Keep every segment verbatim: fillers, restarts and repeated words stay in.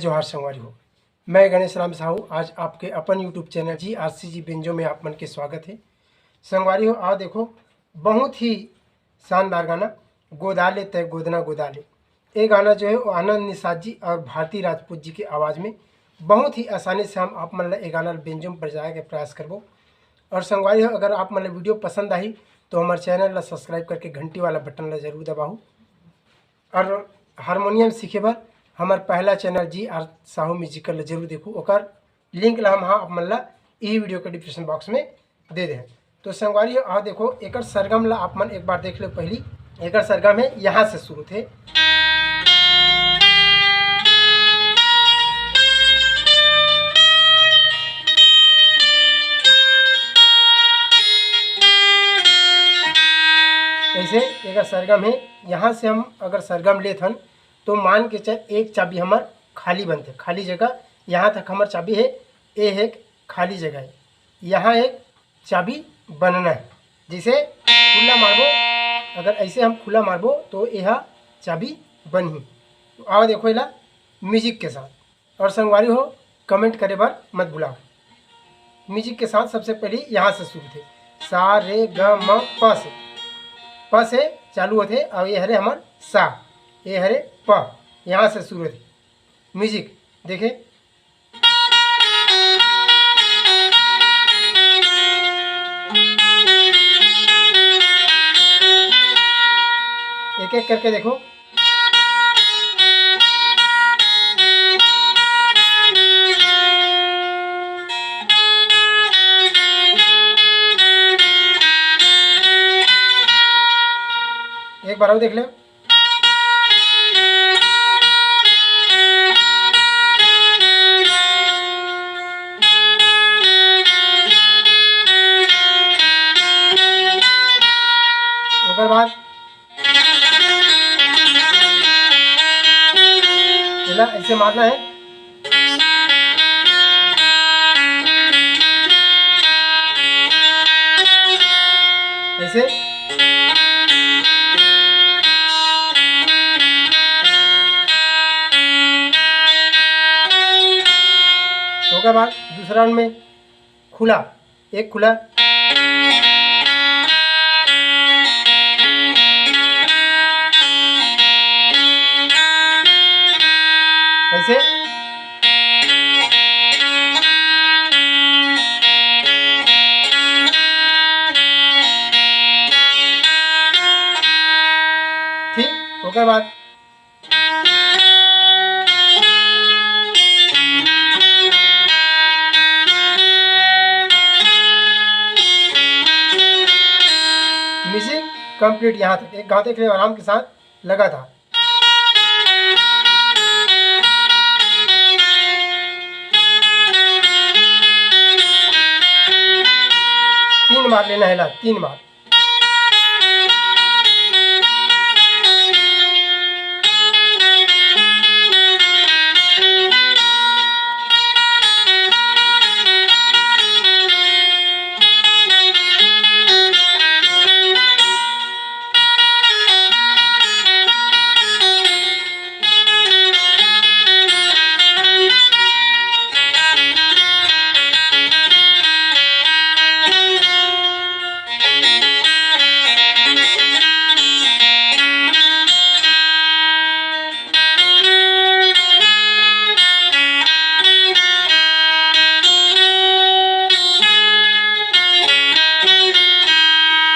जोहार संगवारी हो, मैं गणेश राम साहू। आज आपके अपन YouTube चैनल जी आर सी जी बेंजो में आप मन के स्वागत है। संगवारी हो, आ देखो, बहुत ही शानदार गाना, गोदाले तय गोदना गोदाले। ये गाना जो है वो आनंद निषाद जी और भारती राजपूत जी की आवाज़ में बहुत ही आसानी से हम आप मन ला ये गाना बेंजो में बजाए के प्रयास करबो। और संगवारी हो, अगर आप मन ला वीडियो पसंद आही तो हमारे चैनल ला सब्सक्राइब करके घंटी वाला बटन ला जरूर दबाहू। और हारमोनियम सीखे बर हमार पहला चैनल जी आर साहू म्यूजिकल ला जरूर देखू, ओकर लिंक ला हम हाँ आप मन ला यही वीडियो के डिस्क्रिप्शन बॉक्स में दे दे। तो संगवारी हो, आ देखो, एकर सरगम ला आप मन एक बार देख लो। पहली एकर सरगम है, यहाँ से शुरू थे। ऐसे एकर सरगम है, यहाँ से हम अगर सरगम लेथन तो मान के चल, एक चाबी हमर खाली बनथे, खाली जगह। यहाँ तक हमर चाबी है, ये एक खाली जगह है, यहाँ एक चाबी बनना है। जैसे खुला मारबो, अगर ऐसे हम खुला मारबो तो यह चाबी बनही। तो आओ देखो एला म्यूजिक के साथ। और संगवारी हो, कमेंट करे बर मत भुलाओ। म्यूजिक के साथ सबसे पहले यहाँ से शुरू थे, सा रे ग म प से, प से चालू होथे और ये हरे हमर सा, ये हरे प, यहाँ से शुरू होथे। म्यूजिक देखे, एक एक करके देखो। एक बार और देख ले। ओकर बाद एला ऐसे मारना है। ऐसे। ओकर बाद दूसरा राउंड में खुला, एक खुला, ऐसे। ठीक, ओकर बाद म्यूजिक कंप्लीट यहाँ तक। एक गाँव देख ले आराम के साथ लगातार। तीन बार लेना है ला, तीन बार।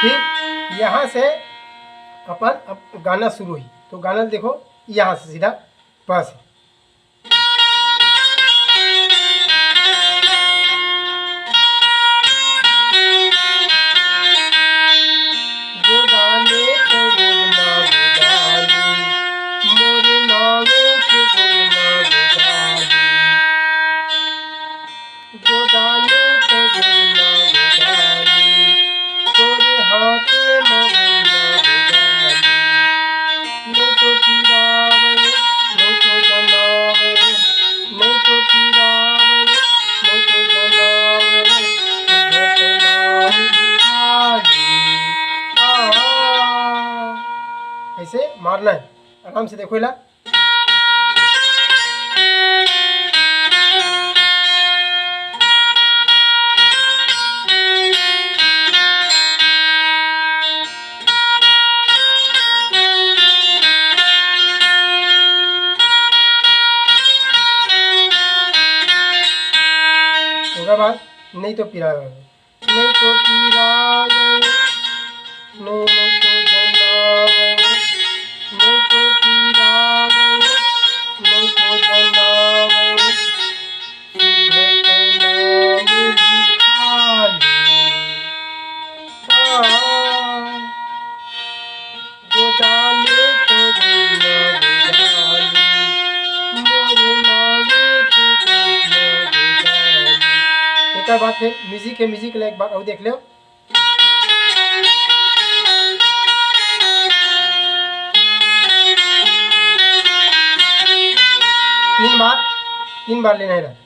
ठीक, यहाँ से अपन अब गाना शुरू ही। तो गाना देखो, यहाँ से सीधा बस। गोदाले के गोदना गोदाली, मोरे नावे के गोदना गोदाली। गोदाले के गोदना गोदाली, तोरे हाथे म गोदना गोदाली। नहीं तो पिरावे, नहीं तो जनावे, नहीं तो पिरावे, नहीं तो जनावे, सुधरत नाम भिखारी। आ। ऐसे मारना है, आराम से देखो इला। ओकर बाद नहीं तो पिरावे, नहीं तो पिरावे, नहीं, नहीं तो जनावे, नहीं तो पिरावे, नहीं तो जनावे, सुबह के नाम लिखा ले। आ, गोदाले तो गुदना गोदाले, मोर नावे के गुदना गोदाले। एकर बाद फिर म्यूजिक है, म्यूजिक ला एक बार और देख लो। तीन बार, तीन बार लेना है।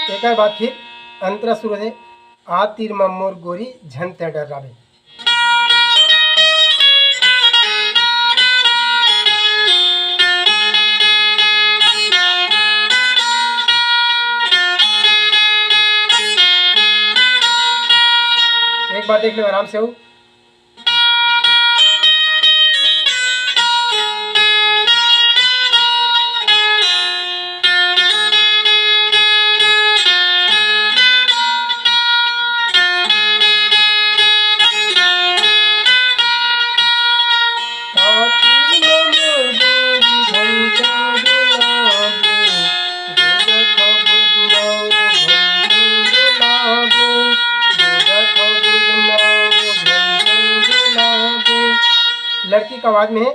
एकर बाद फिर अंतरा शुरू होथे, आ तीर म मोर गोरी झन तैं डर्राबे। एक बार देख लो आराम से हो। लड़की का आवाज में है।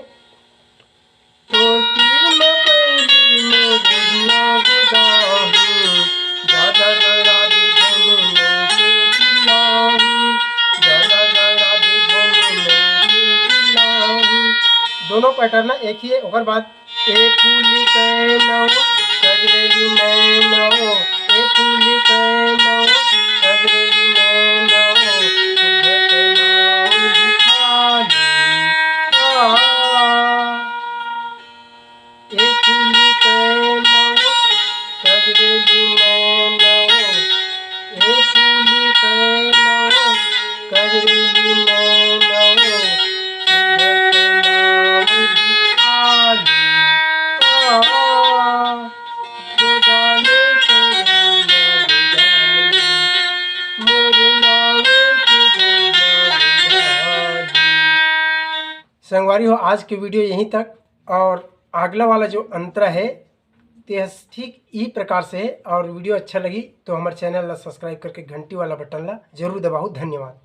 तोर तीर म पहिली में गुदना गुदाहूँ, जादा गड़ा दे झन मोके चिल्लाहूँ, जादा गड़ा दे झन मोके चिल्लाहूँ। दोनों पैटर्न एक ही है। ओकर बाद ए फूली कैनो, कजरेली नैनो, ए फूली कैनो, कजरेली नैनो, तुझे तो नाम लिखा ली। आ, ए फूली कैनो, कजरेली नैनो, ए फूली कैनो, कजरेली नैनो, तुझे तो नाम लिखा ली। आ, गोदाले कजरेली नैनो, मोरे नावे के गोदाले। संगवारी हो, आज के वीडियो यहीं तक, और अगला वाला जो अंतरा है, ते ह ठीक ई प्रकार से है। और वीडियो अच्छा लगी तो हमर चैनल ला सब्सक्राइब करके घंटी वाला बटन ला जरूर दबाहू। धन्यवाद।